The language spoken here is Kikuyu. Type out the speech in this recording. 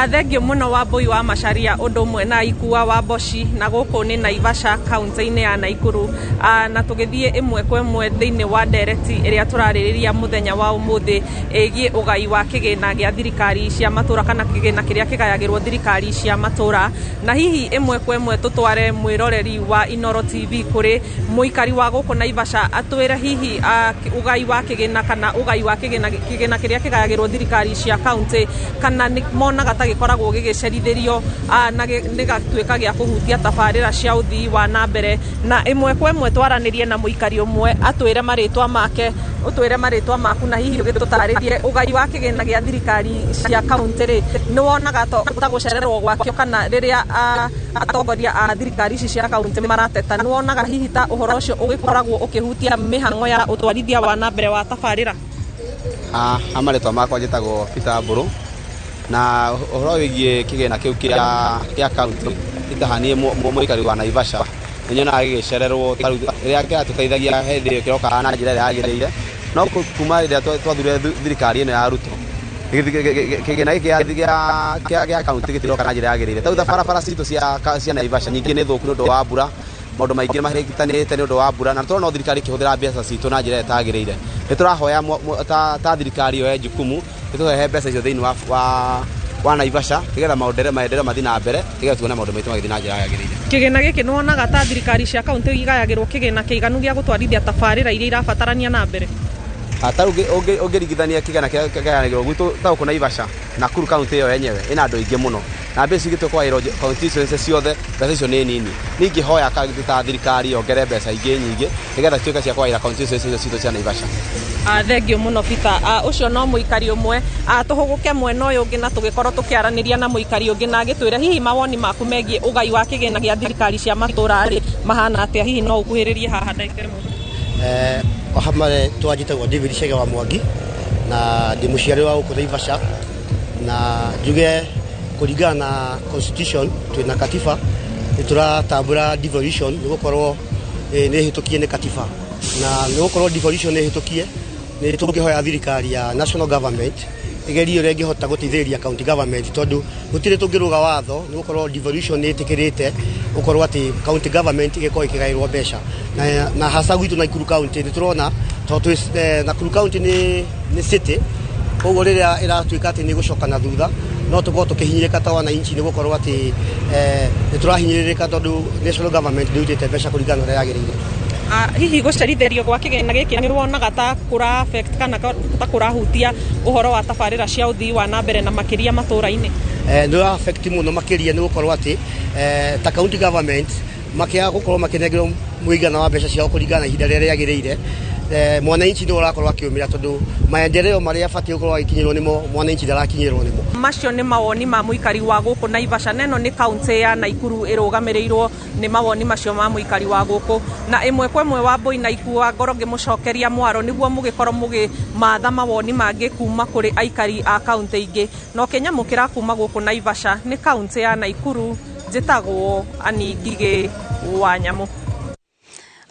Thengiũ mũno Wambui wa Macharia ũndũ ũmwe na Ikua wa Mboci, na gũkũ nĩ Naivasha, kaunti-inĩ ya Naikuru. Na tũgĩthiĩ ĩmwe kwa ĩmwe thĩinĩ wa ndereti ĩrĩa tũrarĩrĩria mũthenya wa ũmũthĩ ĩgiĩ ũgai wa kĩgĩna gĩa thirikari cia matũra kana kĩgĩna kĩrĩa kĩgayagĩrwo thirikari cia matũra. Na hihi ĩmwe kwa ĩmwe tũtware mwĩroreri wa Inooro TV kũrĩ mũikari wa gũkũ Naivasha atwĩre hihi ũgai wa kĩgĩna kana ũgai wa kĩgĩna, kĩgĩna kĩrĩa kĩgayagĩrwo thirikari cia kaunti kana monaga ta gĩkoragwo gĩgĩcerithĩrio na gĩgatuĩka gĩa kũhutia tabarĩra cia ũthii wa na mbere. Na ĩmwe kwa ĩmwe twaranĩrie na mũikari ũmwe atwĩre marĩtwa make, ũtwĩre marĩtwa maku na hihi ũgĩtũtarĩrie ũgai wa kĩgĩna gĩa thirikari cia kaunti rĩ, nĩ wonaga ta gũcererwo gwakĩo kana rĩrĩa atongoria a thirikari ici cia kaunti marateta, nĩ wonaga hihi ta ũhoro ũcio ũgĩkoragwo ũkĩhutia mĩhang'o ya ũtwarithia wa na mbere wa tabarĩra? Ha marĩtwa makwa njĩtagwo Peter Mbũrũ, na ũhoro wĩgiĩ kĩgĩna kĩu kĩa kaunti itahaniĩ mũikari wa Naivasha nĩ nyonaga gĩgĩcererwo. Rĩrĩa kĩratũteithagia hĩndĩ ĩyo kĩrokaga na njĩra ĩrĩa yagĩrĩire, no kuma rĩrĩa twathurire thirikari ĩno ya Ruto, kĩgĩna gĩkĩ gĩa kaunti gĩtiroka na njĩra yagĩrĩire. Ta rĩu barabara citũ cia Naivasha nyingĩ nĩ thũku nĩ ũndũ wa mbura, maũndũ maingĩ mahĩngĩtanĩte nĩ ũndũ wa mbura, na tũrona thirikari ĩkĩhũthĩra mbeca citũ na njĩra ĩrĩa ĩtagĩrĩire. Nĩ tũrahoya ta thirikari yoe jukumu ĩtũhe mbeca icio thĩinĩ wa Naivasha nĩgetha maendeleo mathiĩ na mbere, nĩgetha tuone maũndũ maitũ magĩthiĩ na njĩra yagĩrĩire. Kĩgĩna gĩkĩ nĩ wonaga ta thirikari cia kaunti igayagĩrwo kĩgĩna kĩiganu gĩa gũtwarithia tabarĩra iria irabatarania na mbere? Ta rĩu ũngĩringithania kĩgĩna kĩrĩa kĩgayanagĩrwo gwitũ ta gũkũ Naivasha, Nakuru kaunti ĩyo yenyewe ĩna andũ aingĩ mũno, na mbeca igĩtua kũgaĩrwo kaunti icio ciothe, mbeca icio nĩ nini. Niĩ ingĩhoya ta thirikari yongerere mbeca ingĩ nyingĩ nĩgetha cituĩke cia kũgaĩra kaunti icio citũ cia Naivasha. Thengiũ mũno Peter. Ũcio no mũikari ũmwe. Tũhũgũke mwena ũyũ ũngĩ na tũgĩkorwo tũkĩaranĩria na mũikari ũngĩ na agĩtwĩre hihi mawoni maku megiĩ ũgai wa kĩgĩna gĩa thirikari cia matũra rĩ mahana atĩa, hihi no ũkuhĩrĩrie haha ndagĩka ĩmwe. Hamwe twanjĩtagwo David Chege wa Mwangi na ndĩ mũciari wa gũkũ Naivasha, na njuge kũringana na constitution twĩna katiba nĩ tũratambũra devolution nĩ gũkorwo nĩ ĩhĩtũkie nĩ katiba, na nĩ gũkorwo devolution nĩ ĩhĩtũkie, nĩ tũngĩhoya thirikari ya national government ĩgerie ũrĩa ĩngĩhota gũteithĩrĩria county government, tondũ gũtirĩ tũngĩrũga watho nĩ gũkorwo devolution nĩ ĩtĩkĩrĩte gũkorwo atĩ county government ĩgĩkorwo ĩkĩgaĩrwo mbeca, na hasa gwitũ Nakuru County nĩ tũrona tondũ Nakuru County nĩ city, koguo rĩrĩa ĩratuĩka atĩ nĩ ĩgũcoka na thutha no tũkorwo tũkĩhinyĩrĩka ta wananchi nĩ gũkorwo atĩ nĩ tũrahinyĩrĩrĩka tondũ national government ndĩrutĩte mbeca kũringana na ũrĩa yagĩrĩire. Hihi gũcerithĩrio gwa kĩgĩna gĩkĩ nĩ wonaga ta kũra affect kana ta kũrahutia ũhoro wa tabarĩra cia ũthii wa na mbere na makĩria matũra-inĩ? Nĩ ũra affect mũno makĩria nĩ gũkorwo atĩ ta county government makĩaga gũkorwo makĩnengerwo mũigana wa mbeca ciao kũringana na ihinda rĩrĩa rĩagĩrĩire, mwananchi nĩ ũrakorwo akĩũmĩra tondũ maendeleo marĩa abatiĩ gũkorwo agĩkinyĩrwo nĩmo mwananchi ndarakinyĩrwo nĩmo. Macio nĩ mawoni ma mũikari wa gũkũ Naivasha, na ĩno nĩ kaunti ya Naikuru ĩrũgamĩrĩirwo nĩ mawoni macio ma mũikari wa gũkũ. Na ĩmwe kwa ĩmwe Wambui na Ikua ngoro ngĩmũcokeria mwaro nĩguo mũgĩkorwo mũgĩmatha mawoni mangĩ kuma kũrĩ aikari a kaunti ingĩ. Na ũkĩnyamũkĩra kuma gũkũ Naivasha nĩ kaunti ya Naikuru, njĩtagwo Annie Ngigĩ wa Nyamũ.